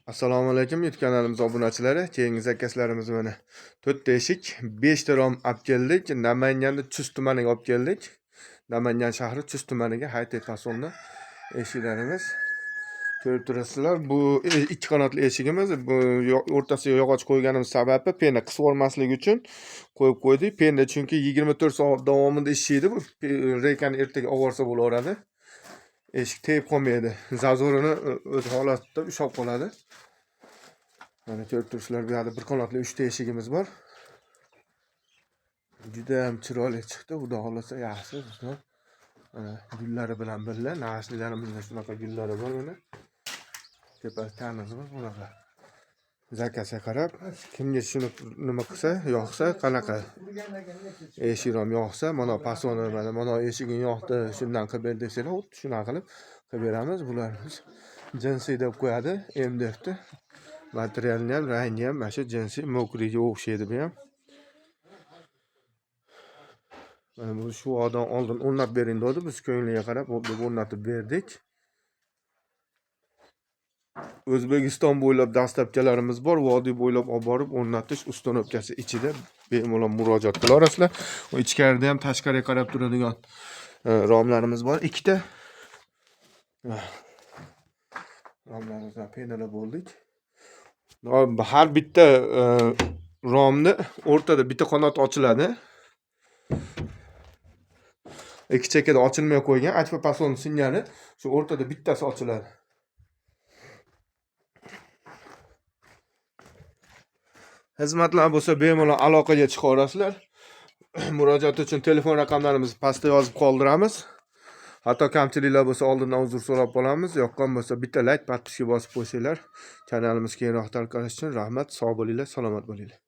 Assalomu alaykum, YouTube kanalimiz obunachilari. Keyingi zakazlarimiz mana 4 ta eshik, 5 ta rom olib keldik. Namanganda Chust tumaniga olib keldik. Namangan shahri Chust tumaniga Haytek fasonli eshiklarimiz. Ko'rib turasizlar, bu ikki qanotli eshigimiz. Bu o'rtasiga yog'och qo'yganimiz sababi pena qisib yubormasligi uchun qo'yib qo'ydik. Pena chunki 24 soat davomida ishlaydi. Bu reykani ertaga olib borsa bo'laveradi. Eshik tegib qolmaydi. Zazorini o'z holatida ushlab qoladi. Mana ko'rib turibsizlar, bu yerda bir qanotli 3 ta eshigimiz bor. Juda ham chiroyli chiqdi. Xudo xohlasa yaxshi. Bizlar mana gullari bilan birga naqshlilarimizda shunaqa gullari bor mana. Tepasi tanizimiz bunaqa. Zakazga qarab, kimga shuni nima qilsa, yoqsa, qanaqa eshik ham yoqsa, mana fasoni, mana eshiging yoqdi, shundan qilib ber desanglar, xuddi shunaqa qilib qilib beramiz. Bularimiz jinsiy deb qo'yadi, MDFni. Materialini ham, rangi ham mana shu jinsiy мокрый ga o'xshaydi bu ham. Mana bu shu odam oldin o'rnatib bering dedi, biz ko'ngliga qarab deb o'rnatib berdik. O'zbekiston bo'ylab dastavkalarimiz bor, vodiy bo'ylab olib borib o'rnatish установкasi ichida bemalol murojaat qila olasizlar. U ichkarida ham tashqariga qarab turadigan romlarimiz bor, ikkita. Romlarimizni penalab bo'ldik. Har bitta romni o'rtada bitta qanot ochiladi. Ikki chekkada ochilmay qo'ygan, achpa fason singari shu o'rtada bittasi ochiladi. Xizmatlar bo'lsa bemalol aloqaga chiqa olasizlar. Murojaat uchun telefon raqamlarimizni pastda yozib qoldiramiz. Hatto kamchiliklar bo'lsa oldindan uzr so'rab qolamiz. Yoqqan bo'lsa bitta like, подписка bosib qo'ysanglar, kanalimiz keyinroq tarqalishi uchun rahmat. Sog' bo'linglar, salomat bo'linglar.